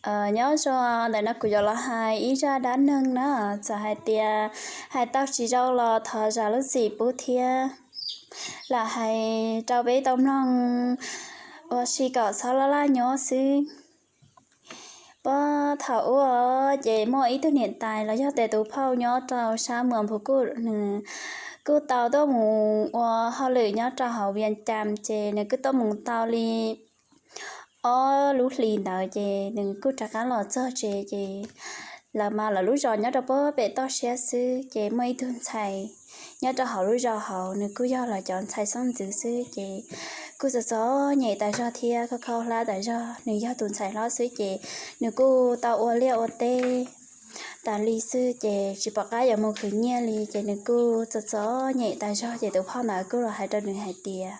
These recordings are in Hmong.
Nyob zoo, ntawm no kuv yuav los hais ib zaj dab neeg na, txawm hais tias hais tau tsis zoo los thov zam lub txim pub thiab. Lam hais rau peb tau mloog ua si kom txhob laj laj nyob xwb. Puag thaum ub ces muaj ib tug niam tais los yog tes tus phauj nyob rau sab muas npus kuj, nws kuj tau tuaj mus ua hauj lwm nyob rau hauv Vias Cas, ces nws kuj tuaj mus tau li ob lub hlis ntawd ces nws kuj rov qab los txog tsev. Ces lawv mas lawv lub zos nyob rau puag pem toj siab xwb, ces muaj ib tug ntxhais nyob rau hauv lub zos hauv, nws kuj yog lawv cov ntxhais xeeb ntxwv xwb, ces kuj txom txom nyem tas zog thiab khaub khaub hlab tas zog. Nws yog tus ntxhais hlob xwb, ces nws kuj tau ua liaj ua teb tas li xwb, ces tsis pom qab yuav mus khwv nyiaj li, ces nws kuj txom txom nyem tas zog. Ces tus phauj ntawd kuj los hais rau nws hais tias,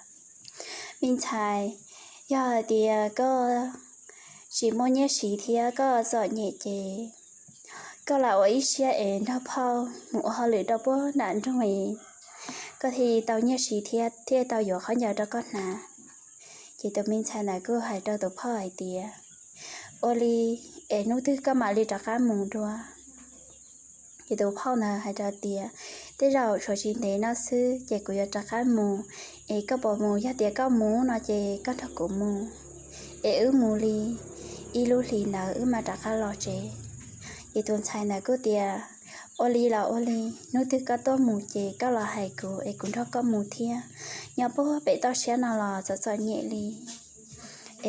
me ntxhais, yog hais tias koj tsis muaj nyiaj siv thiab koj txom nyem ces koj lam ua ib siab es nrog phauj mus ua hauj lwm rau puag nram nroog es koj thiaj tau nyiaj siv thiab thiaj tau yuav khaub ncaws rau koj hnav. Ces tus me ntxhais ntawd kuj hais rau tus phauj hais tias, ua li es hnub twg koj mam li rov qab mus dua? Ces tus phauj ntawd hais rau tias, tej zaum tshuav tsis ntev no xwb ces kuv yuav rov qab mus, es koj puas mus? Yog tias koj mus no ces koj nrog kuv mus, es wb mus li ib lub hlis ntawd wb mam rov qab los tsev. Ces tus ntxhais ntawd kuj tias, ua li los ua li, hnub twg koj tuaj mus ces koj los hais kuv es kuv nrog koj mus thiab. Nyob puag pem toj siab no los txom txom nyem li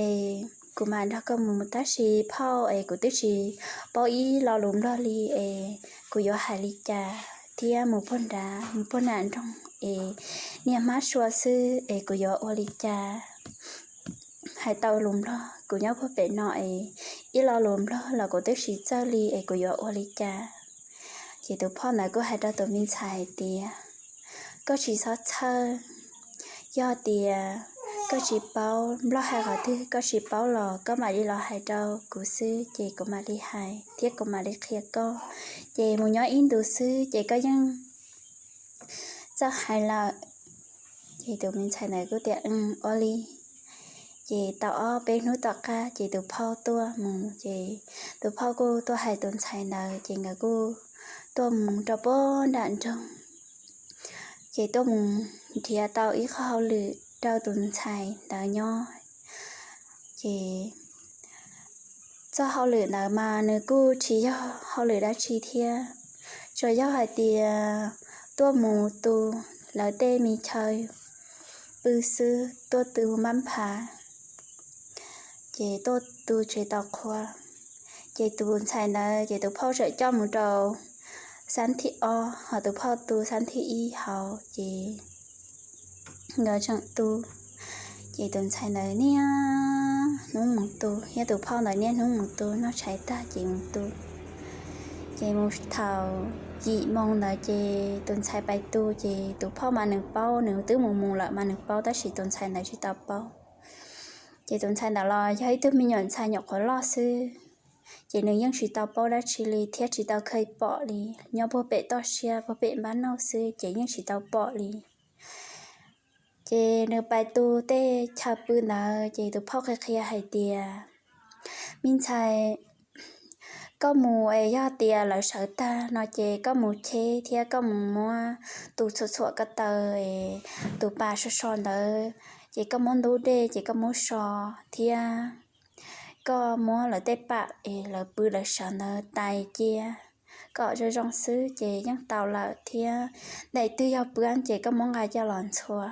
es kuv mam nrog koj mus, tab sis phauj es kuv twb tsis paub ib lo lus Nplog li es kuv yuav hais li cas thiab mus puag nrad mus puag nram nroog es niaj hmab sua xwb es kuv yuav ua li cas? Hais tau lus Nplog, kuv nyob puag pem no es ib lo lus Nplog los kuv twb tsis txawj li es kuv yuav ua li cas? Ces tus phauj ntawd kuj hais rau tus me ntxhais hais tias, koj tsis txhob txhawj, yog tias koj tsis paub Nplog hais qhov twg koj tsis paub los koj mam li los hais rau kuv xwb ces kuv mam li hais thiab kuv mam li qhia koj. Ces mus nyob ib ntus xwb ces koj yeej txawj hais lawm. Ces tus me ntxhais ntawd kuj tias, ua li. Ces tau ob peb hnub tom qab ces tus phauj tuaj mus, ces tus phauj kuj tuaj hais tus ntxhais ntawd, ces nkawd kuj tuaj mus rau puag nram nroog, ces tuaj mus nrhiav tau ib qho hauj lwm rau tus ntxhais ntawd nyob. Ces txoj hauj lwm ntawd mas nws kuj tsis yog hauj lwm dab tsi thiab, tsuas yog hais tias tuaj mus tu lawv tej me chaw pw xwb, tuaj tu mab phav, ces tuaj tu tsev tos qhua. Ces tus ntxhais ntawd ces tus phauj tseem coj mus rau xab thib ob, ho tus phauj tu xab thib ib hauv, ces nkawd tseem tu. Ces tus ntxhais ntawd niaj hnub mus tu, thiab tus phauj ntawd niaj hnub mus tu, noj tshais tag ces mus tu. Ces mus thaum yim moo ntawd ces tus ntxhais pais tu, ces tus phauj mas nws paub, nws twb mus mus lawm mas nws paub, tab sis tus ntxhais ntawd tsis tau paub. Ces tus ntxhais ntawd los yog ib tug me nyuam ntxhais nyuam qhuav loj xwb, ces nws yeej tsis tau paub dab tsi li thiab tsis tau kheev pom li, nyob puag pem toj siab puag pem npab nauj xwb ces yeej tsis tau pom li. Ces nws pais tu tej chaw pw ntawd ces tus phauj qhia qhia hais tias, me ntxhais, koj mus es yog tias lawv sawv tag no ces koj mus cheb thiab koj mus muab tus txhuam txhuam ko taw es tus pas so so ntawd, ces koj muab ntub dej ces koj muab so, thiab koj muab lawv tej pam es lawv pw lawv sawv ntawd tais cia kom zoo zoo xwb ces yeej tau lawm, thiab daim twg yog pw ces koj muab nqa coj los ntxhua.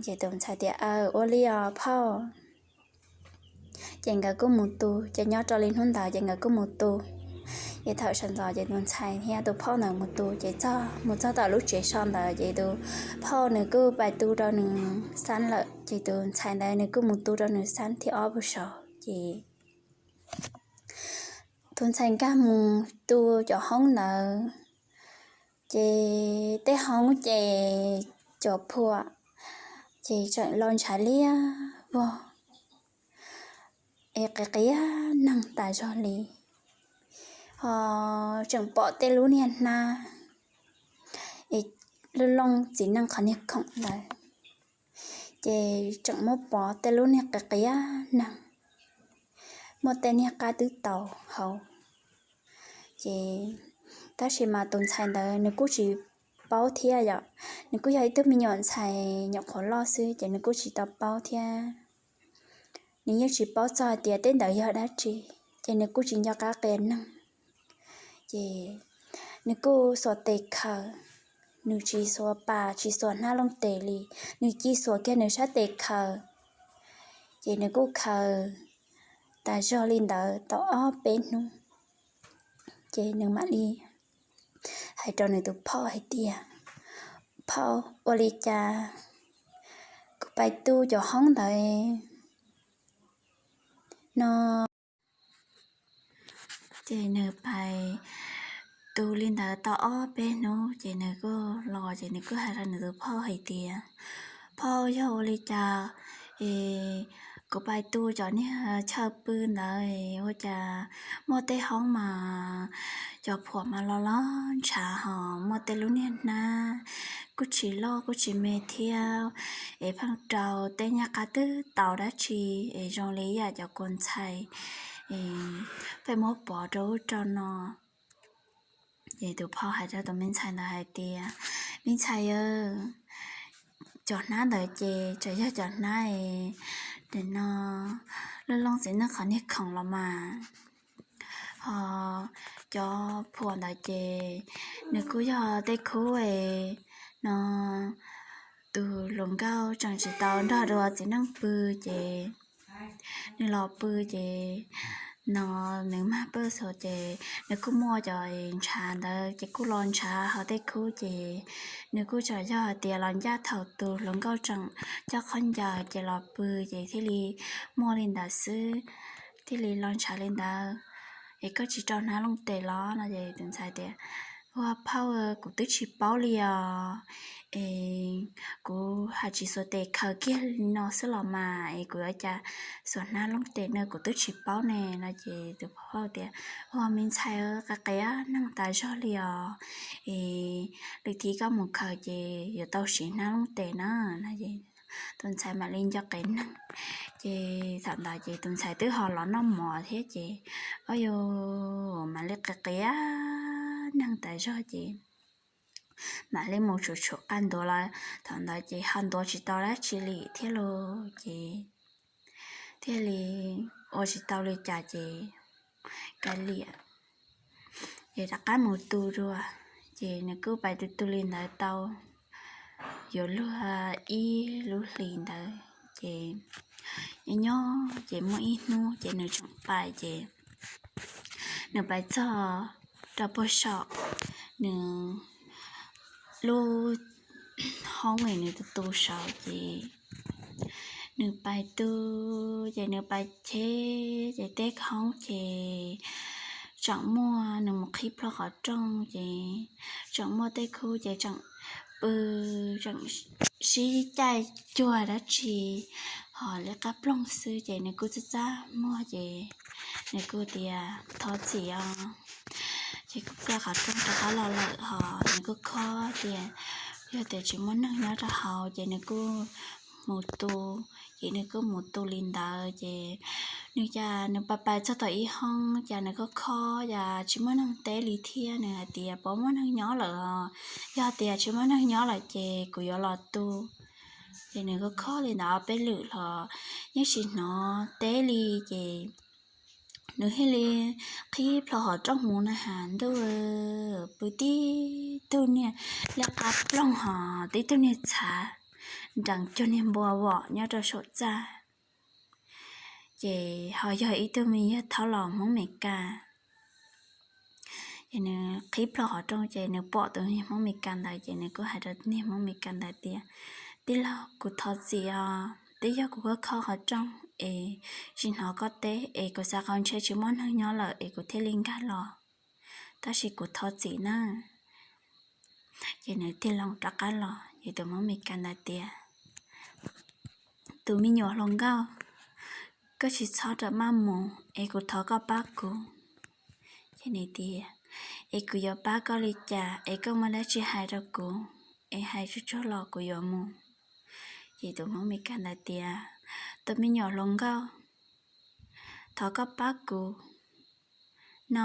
Ces tus ntxhais tias, aw, ua li os phauj. Ces nkawd kuj mus tu, ces nyob rau li hnub ntawd ces nkawd kuj mus tu. Ces thaum sawv ntxov ces tus ntxhais thiab tus phauj ntawd mus tu, ces txog mus txog tom lub tsev so ntawd ces tus phauj nws kuj pais tu rau nws xab lawm, ces tus ntxhais ntawd nws kuj mus tu rau nws xab thib ob puag saud. Ces tus ntxhais nkag mus tu cov hoob ntawd, ces tej hoob ces cov phuam ces tseem lo ntshav liab vog es qias qias neeg tas zog li, ho tseem pom tej lub niag hnab es loj looj txiv neej qhov niag khoom ntawd, ces tseem muab pov tej lub niag qias qias neeg. muaj tej niag qab twb tau hauv. Ces tab sis mas tus ntxhais ntawd nws kuj tsis paub thiab yom, nws kuj yog ib tug me nyuam ntxhais nyuam qhuav loj xwb ces nws kuj tsis tau paub thiab. Nws yeej tsis paub txog hais tias tej ntawd yog dab tsi, ces nws kuj tsis nco qab qia neeg. Ces nws kuj xuas tes khaws, nws tsis xuas pas tsis xuas hnab looj tes li, nws cia xuas kiag nws sab tes khaws. Ces nws kuj khaws tas zog li ntawd tau ob peb hnub, ces nws mam li hais rau nws tus phauj hais tias, Phauj, ua li cas kuv pais tu cov hoob ntawd no? Ces nws pais tu li ntawd tau ob peb hnub ces nws kuj los ces nws kuj hais rau nws tus phauj hais tias, Phauj, yog ua li cas es kuv pais tu cov niag chaw pw ntawd ua cas muaj tej hoob mas cov phuam mas los los ntshav ho muaj tej lub niag hnab kuj tsis loj kuj tsis me thiab, es pheej rau tej nyuag qab twb tau dab tsi es zoo li yam cov kua ntxhais pheej muab pov rau ub rau no. Ces tus phauj hais rau tus me ntxhais ntawd hais tias, Me ntxhais, cov hnab ntawd ces tsuas yog cov hnab no loj loj txiv neej qhov niag khoom los mas. Ho cov phuam ntawd ces nws kuj yog tej khub no tus hluas nkauj tseem tsis tau nrog dua txiv neej pw ces nws los pw ces no nws mag pawj xos ces nws kuj muaj cov ntshav ntawd ces kuj los ntshav ho tej khub ces nws kuj tsuas yog hais tias los ncaj thaum tus hluas nkauj tseem coj khaub ncaws ces los pw ces thiaj li muaj li ntawd xwb, thiaj li los ntshav li ntawd. Es koj tsis rau hnab looj tes los no ces tus ntxhais tias, Ua phauj, kuv twb tsis paub li os, es kuv hais tsis xuas tes khaws kiag li no xwb los mas es kuv yuav cas xuas hnab looj tes no kuv twb tsis paub ne no ces tus phauj tias, Ua me ntxhais, qias qias neeg tas zog li os, es lwm thib koj mus khaws ces yuav tau siv hnab looj tes na no. Tus ntxhais mam li nco qias neeg, ces thaum ntawd ces tus ntxhais twb ho los noj mov thiab ces, o yus mam li qias qias neeg tas zog ces mam li mus tshuam tshuam qab ntuav los thaum ntawd ces ho ntuav tsis tau dab tsi li thiab los ces thiaj li ua tsis tau li cas ces kav liam, ces rov qab mus tu dua. Ces nws kuj pais tu tu li ntawd tau yuav luag ib lub hlis ntawd ces nyob nyob ces muaj ib hnub ces nws tseem pais ces nws pais txog rau puag saum nws lub hoob es nws tu tu saud ces nws pais tu, ces nws pais cheb ces tej hoob ces tseem muaj, nws mus qhib plho qhov rooj ces tseem muaj tej khub ces tseem pw, tseem sib caij cuag dab tsi ho li qab ploog xwb ces nws kuj txaj txaj muag ces nws kuj tias thov txim os. Ces kuj kaw qhov rooj rov qab los lawm ho nws kuj khob tias yog tias tsis muaj neeg nyob rau hauv ces nws kuj mus tu, ces nws kuj mus tu li ntawd ces nws cas nws pais pais txog tom ib hoob cas nws kuj khob cas tsis muaj neeg teb li thiab, nws hais tias puas muaj neeg nyob lawm os, yog tias tsis muaj neeg nyob lawm ces kuv yuav los tu. Ces nws kuj khob li ntawd ob peb lwm los yeej tsis hnov teb li ces nws thiaj li qhib plho qhov rooj mus na has ntuj, pw tib tug niag liab qab ploog ho tib tug niag txhav nrees cuag niag npua vom nyob rau saum txaj. Ces ho yog ib tug me yawg thaub laus Hmoob Mes Kas. Ces nws qhib plho qhov rooj ces nws pom tus niag Hmoob Mes Kas ntawd ces nws kuj hais rau niag Hmoob Mes Kas ntawd tias, Tij laug, kuv thov txim os, twb yog kuv khob khob qhov rooj es tsis hnov koj teb es kuv xav qhov ntshe tsis muaj neeg nyob lawm es kuv thiaj li nkag los, tab sis kuv thov txim na. Ces nws tig loo rov qab los ces tus Hmoob Mes Kas ntawd tias, Tus me nyuam hluas nkauj, koj tsis txhob rov maj mus es kuv thov koj pab kuv. Ces nws tias, Es kuv yuav pab koj li cas es koj muaj dab tsi hais rau kuv, es hais tsuag tsuag los kuv yuav mus. Ces tus Hmoob Mes Kas ntawd tias, Tus me nyuam hluas nkauj, thov koj pab kuv no,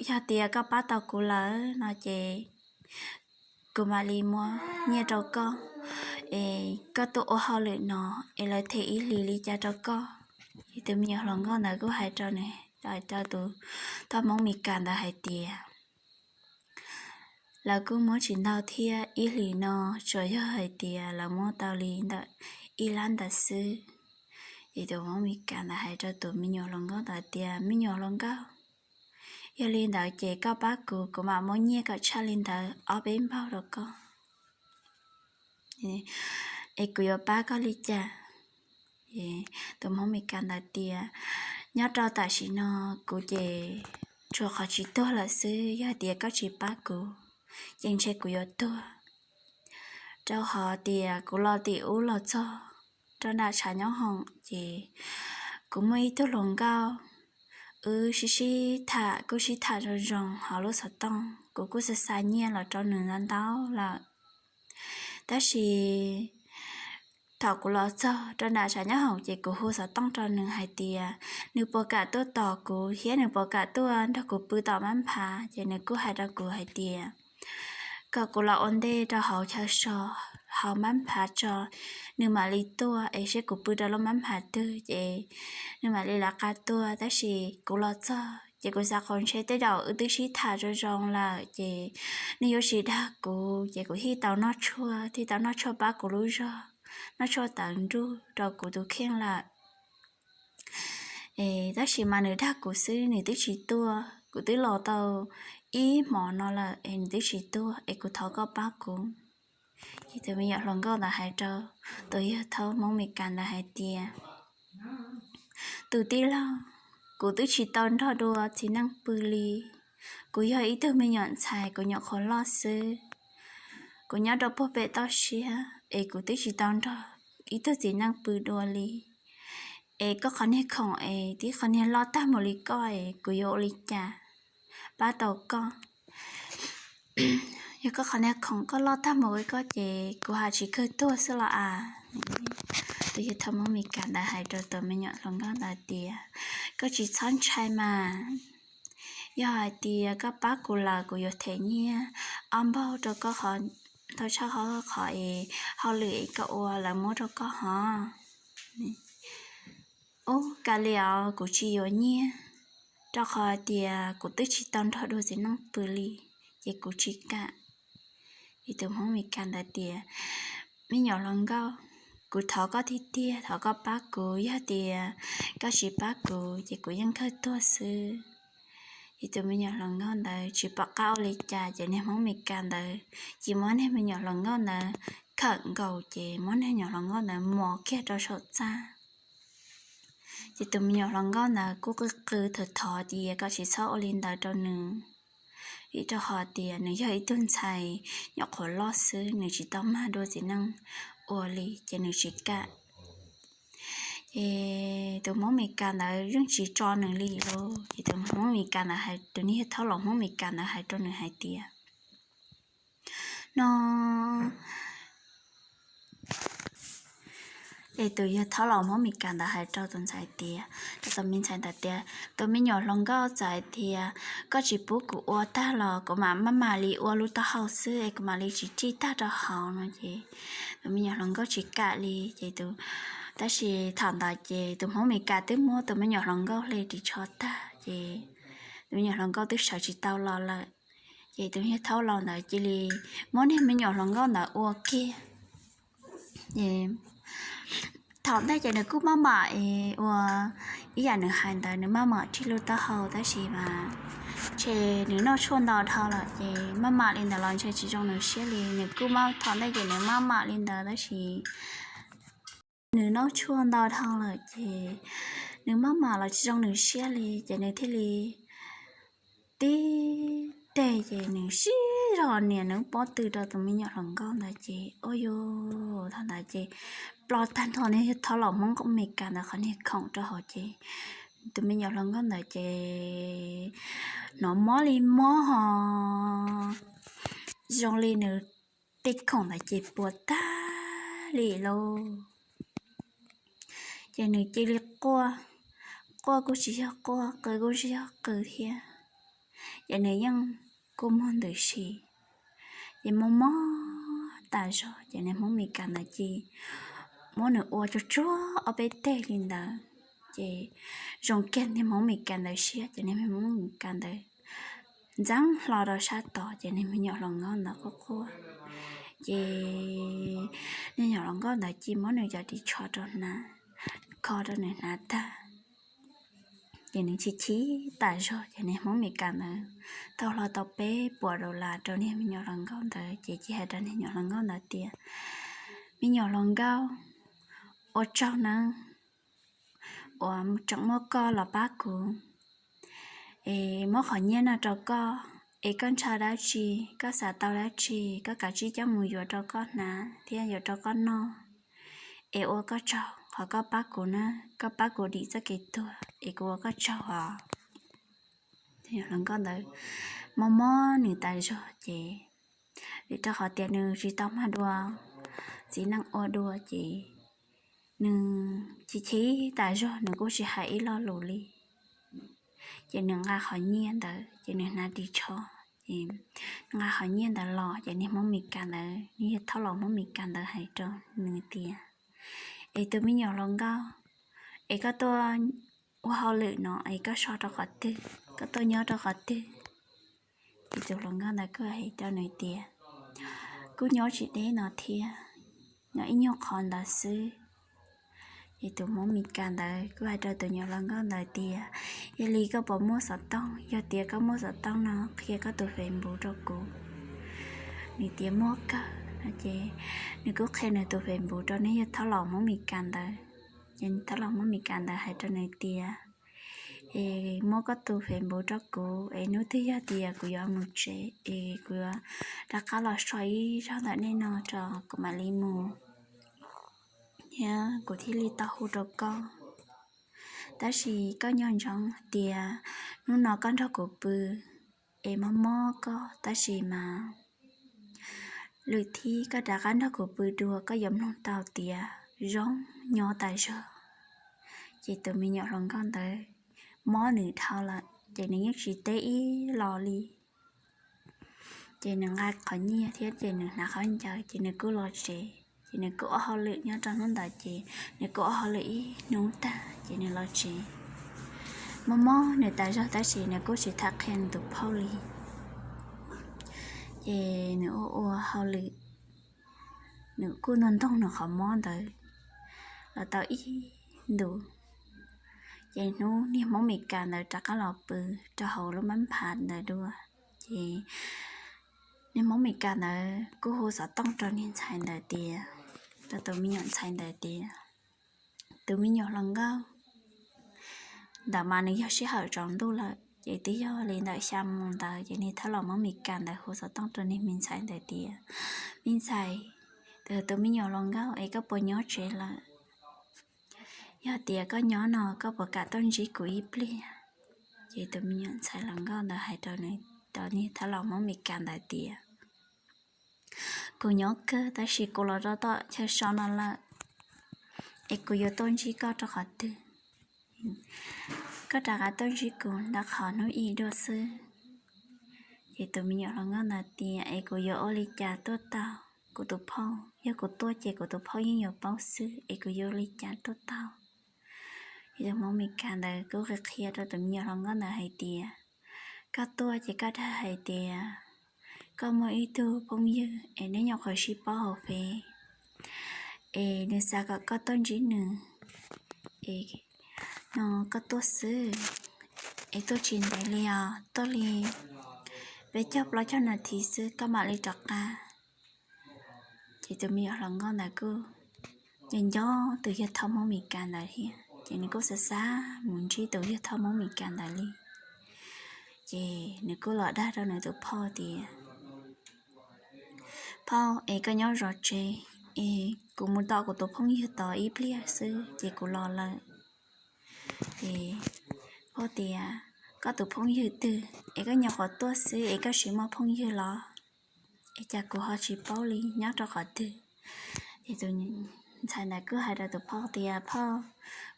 yog tias koj pab tau kuv lawm no ces kuv mam li muab nyiaj rau koj, es koj tuaj ua hauj lwm no es lawv them ib hlis li cas rau koj. Ces tus me nyuam hluas nkauj ntawd kuj hais rau nws, rau tus thab Hmoob Mes Kas ntawd hais tias lawv kuj muab tsis ntau thiab, ib hlis no tsuas yog hais tias lawv muab tau li ntawm ib lab ntawd xwb. Ces tus Hmoob Mes Kas ntawd hais rau tus me nyuam hluas nkauj ntawd tias, me nyuam hluas nkauj, yog li ntawd ces koj pab kuv, kuv mam muab nyiaj kom tshaj li ntawd ob peb npaug rau koj, es kuv yuav pab koj li cas? Tus Hmoob Mes Kas ntawd tias, nyob rau tam sim no kuv ces tsuas qhov tsis tuag lawm xwb, yog tias koj tsis pab kuv ces ntshe kuv yuav tuag, rau qhov tias kuv los tim ub los txog rau nram tshav nyob hoom ces kuv muaj ib tug hluas nkauj, wb sib sib tham, kuj sib tham zoo zoo hauv lub xov tooj, kuv kuj xa xa nyiaj los rau nws ntau ntau lawm. Tab sis thaum kuv los txog rau nram tshav nyob hoom ces kuv hu xov tooj rau nws hais tias nws puas kam tuaj tos kuv thiab nws puas kam tuaj nrog kuv pw tom mab nphav, ces nws kuj hais rau kuv hais tias kom kuv los ua ntej rau hauv chaw so, hauv mab nphav tso, nws mam li tuaj es seb kuv pw rau lub mab nphav twg ces nws mam li lawv qab tuaj. Tab sis kuv los txog ces kuv xav qhov ntshe tej zaum wb twb sib tham zoo zoo lawm ces nws yuav tsis dag kuv, ces kuv thiaj tau noj tshuaj, thiaj tau noj tshuaj pab kuv lub zog, noj tshuaj tawv nruj rau kuv tus kheej lawm. Tab sis mas nws dag kuv xwb, nws twb tsis tuaj, kuv twb los tau ib hmos no lawm es nws twb tsis tuaj, es kuv thov koj pab kuv. Ces tus me nyuam hluas nkauj ntawd hais rau tus yawg thab Hmoob Mes Kas ntawd hais tias, tus tij laug, kuv twb tsis tau nrog dua txiv neej pw li. Kuv yog ib tug me nyuam ntxhais, kuv nyuam qhuav loj xwb, kuv nyob rau puag pem toj siab es kuv twb tsis tau nrog ib tug txiv neej pw dua li. Es koj qhov niag khoom es tib qhov niag loj tag mus li koj es kuv yuav ua li cas pab tau koj? Yog koj qhov niag khoom koj loj tag mus li koj ces kuv haj tsis kawg tuag xwb los as. Tus yawg thab Hmoob Mes Kas ntawd hais rau tus me nyuam hluas nkauj ntawd tias, koj tsis txhob ntshai mas, yog hais tias koj pab kuv lawm kuv yuav them nyiaj ob npaug rau koj qhov, tau tshaj qhov, qhov es hauj lwm es koj ua lawv muab rau koj hov. Ub, kav liam os, kuv tsis yuav nyiaj, rau qhov tias kuv twb tsis tau nrog dua txiv neej pw li, ces kuv tsis kam. Ces tus Hmoob Mes Kas ntawd tias, me nyuam hluas nkauj, kuv thov koj tiag tiag, thov koj pab kuv, yog tias koj tsis pab kuv ces kuv yeej kawg tuag xwb. Ces tus me nyuam hluas nkauj ntawd tsis pom qab ua li cas, ces niag Hmoob Mes Kas ntawd ces muab niag me nyuam hluas nkauj ntawd khawm nkaus, ces muab niag me nyuam hluas nkauj ntawd mos kiag rau saum txaj. Ces tus me nyuam hluas nkauj ntawd kuj qw qw thov thov tias kom tsis txhob ua li ntawd rau nws, vim rau qhov tias nws yog ib tug ntxhais nyuam qhuav loj xwb, nws tsis tau mag dua txiv neej ua li, ces nws tsis kam. Ces tus Hmoob Mes Kas ntawd yeej tsis tso nws li lauj. Ces tus Hmoob Mes Kas ntawd hais, tus niag yawg thab laus Hmoob Mes Kas ntawd hais rau nws hais tias, no, es tus yawg thab laus Hmoob Mes Kas ntawd hais rau tus ntxhais tias, rau tus me ntxhais ntawd tias, tus me nyuam hluas nkauj, txawm hais tias koj tsis pub kuv ua tag los kuv mam maj mam li ua lub taub hau xwb es kuv mam li tsis rij tag rau hauv no. Ces tus me nyuam hluas nkauj tsis kam li. Ces tus, tab sis thaum ntawd ces tus Hmoob Mes Kas twb muab tus me nyuam hluas nkauj hle ris tsho tag, ces tus me nyuam hluas nkauj twb sawv tsis tau los lawm. Ces tus yawg thab laus ntawd cia li muab niag me nyuam hluas nkauj ntawd ua kiag. Thaum ntej ces nws kuj maj mam ua ib yam nws hais ntawd, nws maj mam rij lub taub hau, tab sis mas ntshe nws noj tshuaj ntau dhau lawm ces maj mam li ntawd los ntshe tsis zoo nws siab li. Nws kuj, thaum ntej ces nws maj mam li ntawd tab sis nws noj tshuaj ntau dhau lawm ces nws maj mam los tsis zoo nws siab li, ces nws thiaj li tib teg ces nws sib zog nias nws pob tw rau tus me nyuam hluas nkauj ntawd. Ces ua yus thaum ntawd ces ploj tag nrho niag yawg thab laus Hmoob Mes Kas ntawd qhov niag khoom rau hauv. Ces tus me nyuam hluas nkauj ntawd ces hnov mob li mob ho, zoo li nws tej khoom ntawd ces puas tag li lauj. Ces nws cia li quaj, quaj kuj tsis yog quaj, qw kuj tsis yog qw thiab. Ces nws yeej kua muag ntws si. Ces mob mob tas zog ces niag Hmoob Mes Kas ntawd cia li muab nws ua tsuag tsuag ob peb teg li ntawd. Ces zoo kiag niag Hmoob Mes Kas ntawd siab ces niag Hmoob Mes Kas ntawd ntxeev hlo rau sab tod ces niag me nyuam hluas nkauj ntawd quaj quaj. Ces niag nyuam hluas nkauj ntawd cia li muab nws cov ris tsho rau hnav, kho rau nws hnav tag. Ces nws chim chim tas zog ces niag Hmoob Mes Kas ntawd tau hlo tau peb puas dollar rau niag me nyuam hluas nkauj ntawd ces cia li hais rau niag nyuam hluas nkauj ntawd tias, me nyuam hluas nkauj, ua tsaug nawb uas tseem muab koj los pab kuv, es muab qhov nyiaj no rau koj, es koj ntshaw dab tsi, koj xav tau dab tsi koj kav tsij coj mus yuav rau koj hnav thiab yuav rau koj noj, es ua koj tsaug qhov koj pab kuv na, koj pab kuv dim txoj kev tuag es kuv ua koj tsaug os. Hluas nkauj ntawd mob mob nws tas zog ces vim rau qhov tias nws tsis tau mag dua txiv neej ua dua ces nws chim chim tas zog nws kuj tsis hais ib lo lus li. Ces nws nqa qhov nyiaj ntawd ces nws hnav ris tsho, ces nws nqa qhov nyiaj ntawd los ces niag Hmoob Mes Kas ntawd, niag yawg thaub laus Hmoob Mes Kas ntawd hais rau nws tias, es tus me nyuam hluas nkauj, es koj tuaj ua hauj lwm no es koj so rau qhov twg, koj tuaj nyob rau qhov twg? Ces tus hluas nkauj ntawd kuj hais rau nws tias, kuj nyob tsis deb no thiab, nyob ib nyuag qhov ntawd xwb. Ces tus Hmoob Mes Kas ntawd kuj hais rau tus nyuam hluas nkauj ntawd tias, yog li koj puas muaj xov tooj? Yog tias koj muaj xov tooj no qhia koj tus Facebook rau kuv. Nws tias muaj kawg no ces nws kuj qhia nws tus Facebook rau niag yawg thaub laus Hmoob Mes Kas ntawd. Ces thaub laus Hmoob Mes Kas ntawd hais rau nws tias, es muab koj tus Facebook rau kuv es hnub twg yog tias kuv yuav mus tsev es kuv yuav rov qab los so ib zaug ntawm nej no rau kuv mam li mus thiab kuv thiaj li tau hu rau koj. Tab sis koj nco ntsoov tias hnub no koj nrog kuv pw es mob mob koj tab sis mas lwm thib koj rov qab nrog kuv pw dua koj yuav mloog tau tias zoo nyob tas zog. Ces tus me nyuam hluas nkauj ntawd mob nws dhau lawm ces nws yeej tsis teb ib los li. Ces nws nqa qhov nyiaj thiab ces nws hnav khaub ncaws ces nws kuj los tsev. Ces nws kuj ua hauj lwm nyob rau hnub ntawd ces nws kuj ua hauj lwm ib hnub tag ces nws los tsev. Mob mob nws tas zog tab sis nws kuj tsis tham qhia nws tus phauj li. Ces nws ua ua hauj lwm, nws kuj ntog ntog nws qhov mob ntawd los tau ib ntus. Ces hnub niag Hmoob Mes Kas ntawd rov qab los pw rau hauv lub mab nphav ntawd dua, ces niag Hmoob Mes Kas ntawd kuj hu xov tooj rau niag ntxhais ntawd tias, rau tus me nyuam ntxhais ntawd tias, tus me nyuam hluas nkauj ntawd mas nws yog sij hawm tsaus ntuj lawm ces twb yog li ntawm xya moos ntawd ces niag thaub laus Hmoob Mes Kas ntawd hu xov tooj rau niag me ntxhais ntawd tias, me ntxhais, tus me nyuam hluas nkauj es koj puas nyob tsev lawm? Yog tias koj nyob no koj puas kam tuaj ntsib kuv ib pliag? Ces tus me nyuam ntxhais hluas nkauj ntawd hais rau nws, rau niag thaub laus Hmoob Mes Kas ntawd tias, kuv nyob kawg tab sis kuv los rau tom chaw so no lawm, es kuv yuav tuaj ntsib koj rau qhov twg? Koj rov qab tuaj ntsib kuv ntawm qhov hnub ib dua xwb. Ces tus me nyuam hluas nkauj ntawd tias, es kuv yuav ua li cas tuaj tau? Kuv tus phauj, yog kuv tuaj ces kuv tus phauj yeej yuav paub xwb, es kuv yuav ua li cas tuaj tau? Ces tus Hmoob Mes Kas ntawd kuj qhia qhia rau tus me nyuam hluas nkauj ntawd hais tias, koj tuaj ces koj dag hais tias koj muaj ib tug phooj ywg es nej nyuam qhuav sib paub hauv Fev, es nws xav kom koj tuaj ntsib nws, es no koj tuaj xwb, es tuaj tsis ntev li os, tuaj li peb caug plaub caug nas this xwb koj mam li rov qab. Ces tus me nyuam hluas nkauj ntawd kuj nco nco tus yawg thaub Hmoob Mes Kas ntawd thiab, ces nws kuj xav xav mus ntsib tus yawg thaub Hmoob Mes Kas ntawd li. Ces nws kuj los dag rau nws tus phauj tias, phauj, es koj nyob zov tsev, es kuv mus tom kuv tus phooj ywg tod ib pliag xwb ces kuv los lawm. Ces phauj tias, koj tus phooj ywg twg es koj nyuam qhuav tuaj xwb es koj tsis muaj phooj ywg los? Es cas kuv ho tsis paub li, nyob rau qhov twg? Ces tus ntxhais ntawd kuj hais rau tus phauj tias, Phauj,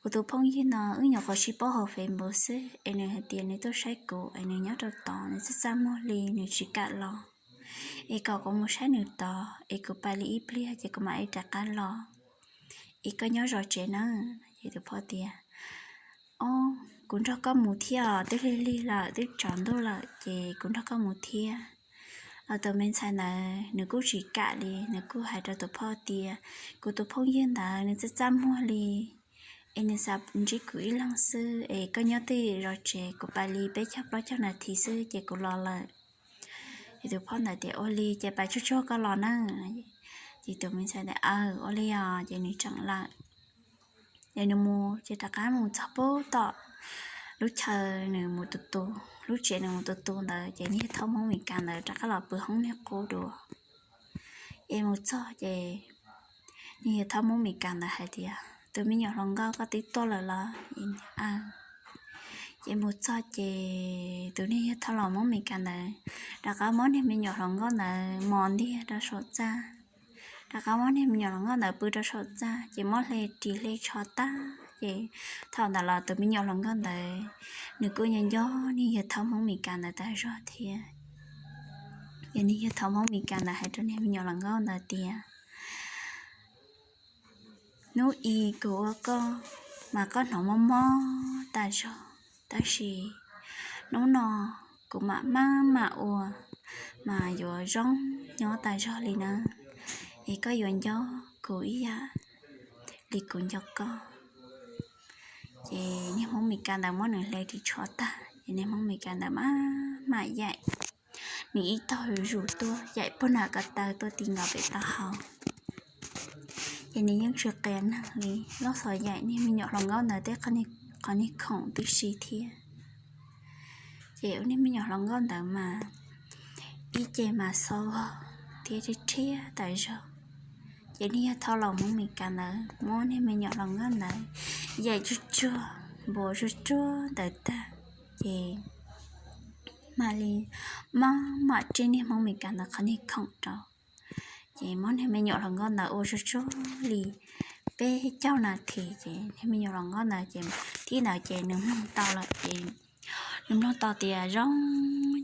kuv tus phooj ywg no wb nyuam qhuav sib paub hauv Facebook xwb es nws hais tias nws tuaj saib kuv es nws nyob rau tod, nws txaj txaj muag li, nws tsis kam los, es kom kuv mus saib nws tod es kuv pais li ib pliag ces kuv mam li rov qab los, es koj nyob zov tsev nawb. Ces tus phauj tias, Ob, kuv nrog koj mus thiab os, twb lig lig lawm, twb tsaus ntuj lawm ces kuv nrog koj mus thiab. Los tus me ntxhais ntawd nws kuj tsis kam li, nws kuj hais rau tus phauj tias, Kuv tus phooj ywg ntawd nws txaj txaj muag li, es nws xav ntsib kuv ib leeg xwb, es koj nyob twj ywm zov tsev, kuv pais li peb caug plaub caug nas this xwb ces kuv los lawm. Ces tus phauj ntawd tias, Ua li ces pais tsuag tsuag koj los na. Ces tus me ntxhais tias, Aw, ua li os. Ces nws tseem lawm. Ces nws mus ces rov qab mus txog pub tom lub chaw nws mus tus tu, lub tsev nws mus tus tu ntawd, ces niag yawg thauj Hmoob Mes Kas ntawd rov qab los pw hoob niag qub dua. Ces mus txog ces niag yawg thauj Hmoob Mes Kas ntawd hais tias, Tus me nyuam hluas nkauj, koj twb tuaj lawm los? Ces mus txog ces tus niag yawg thauj los Hmoob Mes Kas ntawd rov qab muab niag me nyuam hluas nkauj ntawd mos ntiag rau saum txaj, rov qab muab niag me nyuam hluas nkauj ntawd pw rau saum txaj, ces muab hle ris hle tsho tag, ces thaum ntawd los tus me nyuam hluas nkauj ntawd nws kuj nco nco niag yawg thauj Hmoob Mes Kas ntawd tas zog thiab. Ces niag yawg thauj Hmoob Mes Kas ntawd hais rau niag me nyuam hluas nkauj ntawd tias, Hnub i kuv ua koj mas koj hnov mob mob tas zog, tab sis hnub no kuv mam maj mam ua mas yuav zoo nyob tas zog li na, es koj yuav nco kuv ib yam li kuv nco koj. Ces niag Hmoob Mes Kas ntawd muab nws hle ris tsho tag, ces niag Hmoob Mes Kas ntawd mam mam yaim nws ib tog zus tuaj, yaim puag nram ko taw tuaj ti nkaus pem taub hau. Ces nws yeej tsis qias neeg li, loj xov yaim niag me nyuam hluas nkauj ntawd tej qhov niag khoom tib si thiab. Ces ua niag me nyuam hluas nkauj ntawd mas ib ce mas xob vog thiab rhiab rhiab tas zog. Ces niag yawg thauj los Hmoob Mes Kas ntawd muab niag me nyuam hluas nkauj ntawd yaim tsuag tsuag, npuas tsuag tsuag ntawd tag, ces mam li maj mam rib niag Hmoob Mes Kas ntawd qhov niag khoom rau. Ces muab niag me nyuam hluas nkauj ntawd ua tsuag tsuag li peb caug nas this, ces niag me nyuam hluas nkauj ntawd ces tib ntawd ces nws mloog tau lawm, ces nws mloog tau tias zoo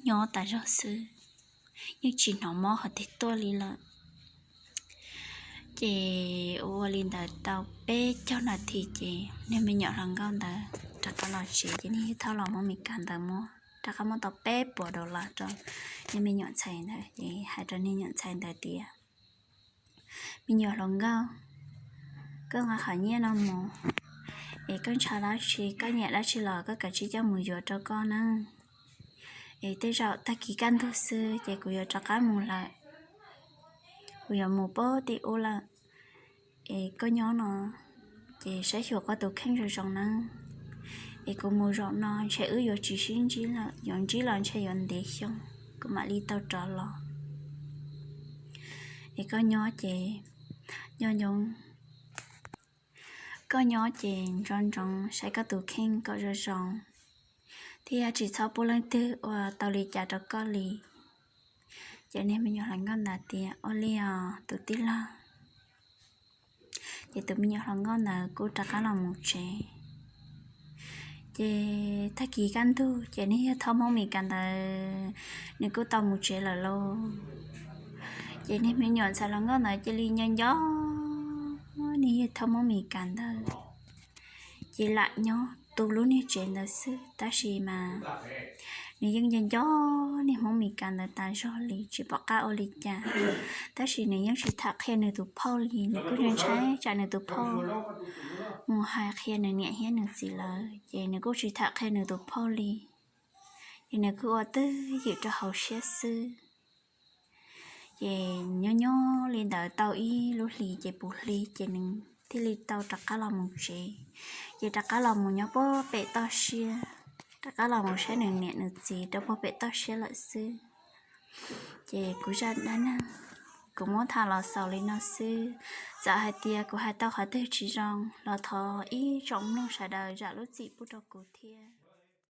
nyob tas zog xwb, yeej tsis hnov mob qhov twg tuaj li lawm. Ces ua li ntawd tau peb caug nas this ces niag me nyuam hluas nkauj ntawd rov qab los tsev, ces niag yawg thauj los Hmoob Mes Kas ntawd muab rov qab muab tau peb puas dollar rau niag me nyuam ntxhais ntawd, ces hais rau niag nyuam ntxhais ntawd tias, Me nyuam hluas nkauj, koj nqa qhov nyiaj no mus, es koj ntshaw dab tsi, koj nyiam dab tsi los koj kav tsij coj mus yuav rau koj nawb. Es tej zaum tag kis kaj ntug xwb ces kuv yuav rov qab mus lawm, kuv yuav mus pab tim ub lawm. Es koj nyob no ces saib xyuas koj tus kheej zoo zoo nawb. Es kuv mus zaum no ntshe wb yuav tsis sib ntsib lawm, yuav ntsib los ntshe yuav ntev xyoo kuv mam li tau rov los. Es koj nyob ces nco ntsoov, koj nyob ces nco ntsoov saib koj tus kheej kom zoo zoo, thiab tsis txhob pub leej twg ua tau li cas rau koj li. Ces niag me nyuam hluas nkauj ntawd tias, Ua li os tus tij laug. Ces tus me nyuam hluas nkauj ntawd kuj rov qab los mus tsev. Ces tag kis kaj ntug ces niag yawg thauj Hmoob Mes Kas ntawd nws kuj tau mus tsev lawm lauj. Ces niag me nyuam ntxhais hluas nkauj ntawd cia li nco nco niag yawg thauj Hmoob Mes Kas ntawd, ces lam nyob tu lub niag tsev ntawd xwb, tab sis mas nws yeej nco nco niag Hmoob Mes Kas ntawd tas zog li, tsis pom qab ua li cas. Tab sis nws yeej tsis tham qhia nws tus phauj li, nws kuj ntshai tsam nws tus phauj mus hais qhia nws niam thiab nws txiv lawm, ces nws kuj tsis tham qhia nws tus phauj li. Ces nws kuj ua twj ywm rau hauv siab xwb. Ces nyob nyob li ntawd tau ib lub hlis ces puv hli ces nws thiaj li tau rov qab los mus tsev. Ces rov qab los mus nyob puag pem toj siab, rov qab los mus saib nws niam nws txiv rau puag pem toj siab lawm xwb. Ces kuv zaj dab neeg kuv muab tham los xaus li no xwb. Txawm hais tias kuv hais tau qhov twg tsis zoo los thov ib tsoom mloog sawv daws zam lub txim pub rau kuv thiab.